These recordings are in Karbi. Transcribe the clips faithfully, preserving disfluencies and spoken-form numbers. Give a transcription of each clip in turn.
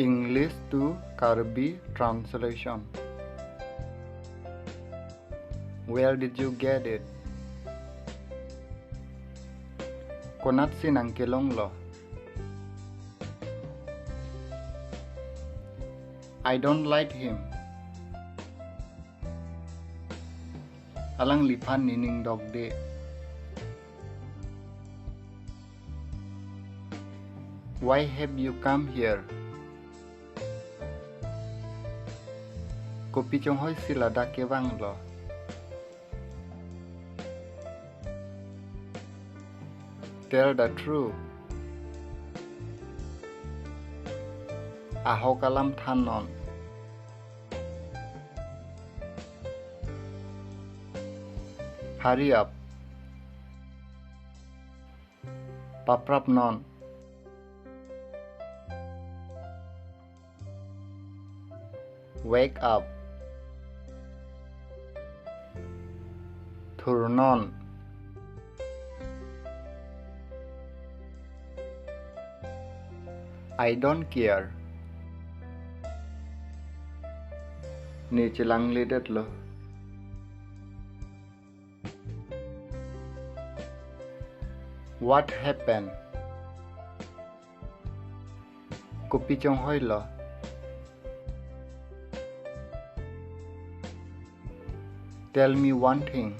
English to Karbi translation. Where did you get it? Konatsi nang kelonglo? I don't like him. Alangliphan nening dokde. Why have you come here? Kopi chonghoisi ladak kevanglo? Tell the truth. Ahok alam thannon. Hurry up. Paprapnon. Wake up. Thurnon. I don't care. Ne chelangledetlo. What happened? Kopi chonghoilo? Tell me one thing.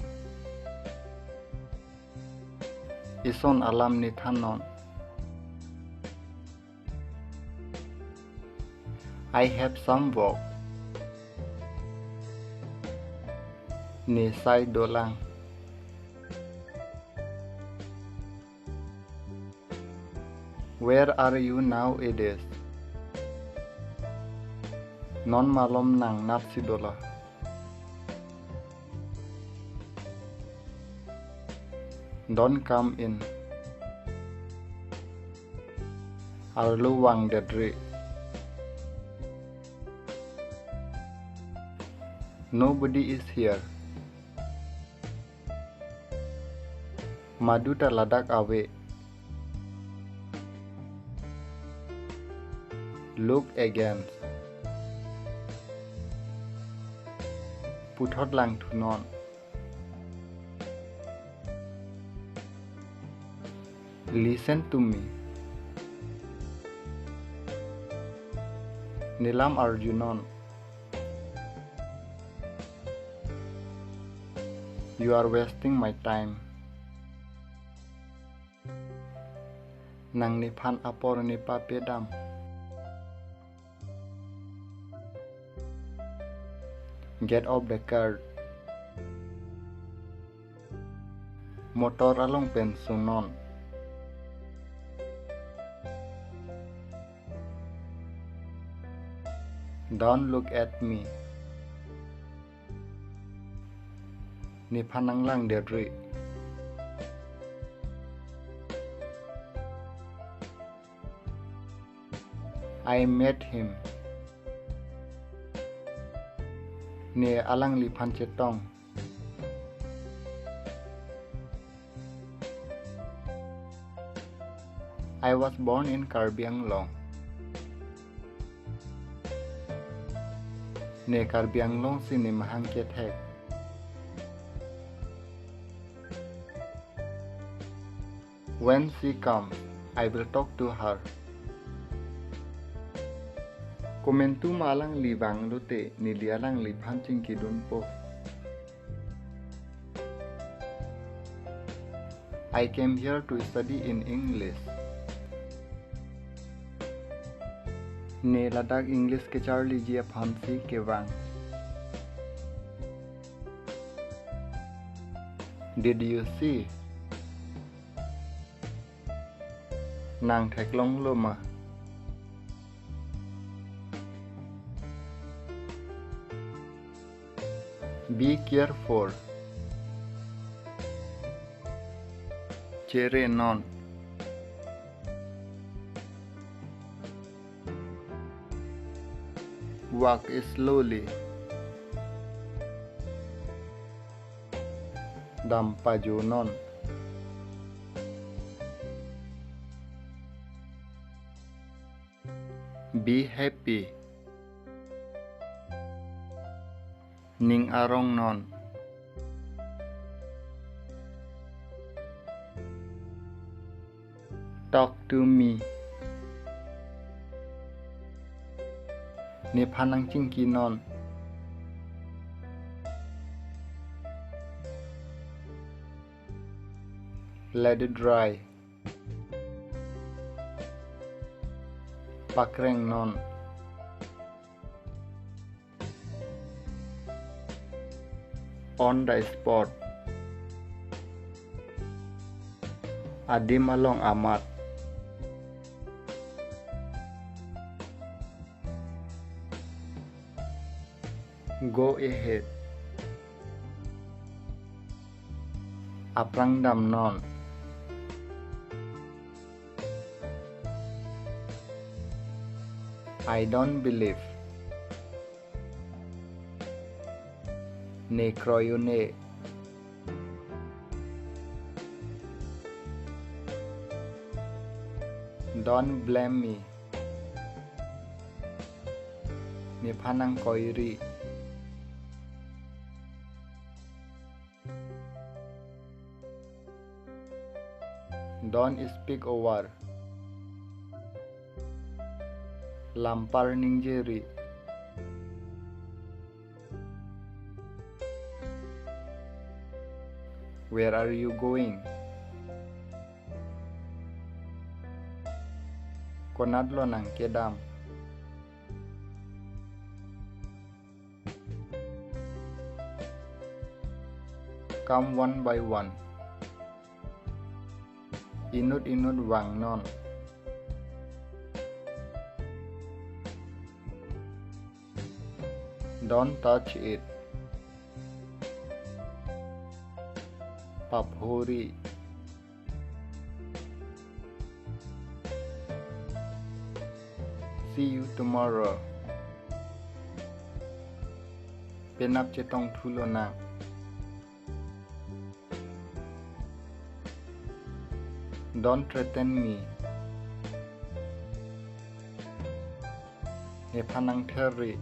Ison alam ne thannon. I have some work. Ne sai dolang. Where are you nowadays? Non malom nang natsi dolo? Don't come in. Arlo vangdetri. Nobody is here. Madu ta ladak ave. Look again. Puthot langthunon. Listen to me. Nelam arjunon. You are wasting my time. Nang nephan apor nepapedam. Get off the cart. Motor along pen sunon. Don't look at me. Nephan nanglangdetri. I met him. Ne alangliphan chetong. I was born in Karbi Anglong. Ne Karbi Anglong si ne mahang kethek. When she comes, I will talk to her. Komantu ma alangli vanglote neli alangliphan chingkidunpo. I came here to study in English. Ne ladak English kecharliji aphansi kevang. Did you see? Nang theklonglo ma? Be careful. Cherenon. Walk slowly. Dam pajonon. Be happy. Ning arong non. Talk to me. Nephan nangchingki non. Let it dry. Pakreng non. On the spot. Adim along amat. Go ahead. Aphrang dam non. I don't believe. Ne kroi un-e. Don't blame me. Nephan nangkoiri. Don't speak over. Lampar ningjeri. Where are you going? Konatlo nangkedam? Come one by one. Inut inut vang non. Don't touch it. Paphori. See you tomorrow. Penap chetong thulo nang. Don't threaten me. Nephan nangtherri.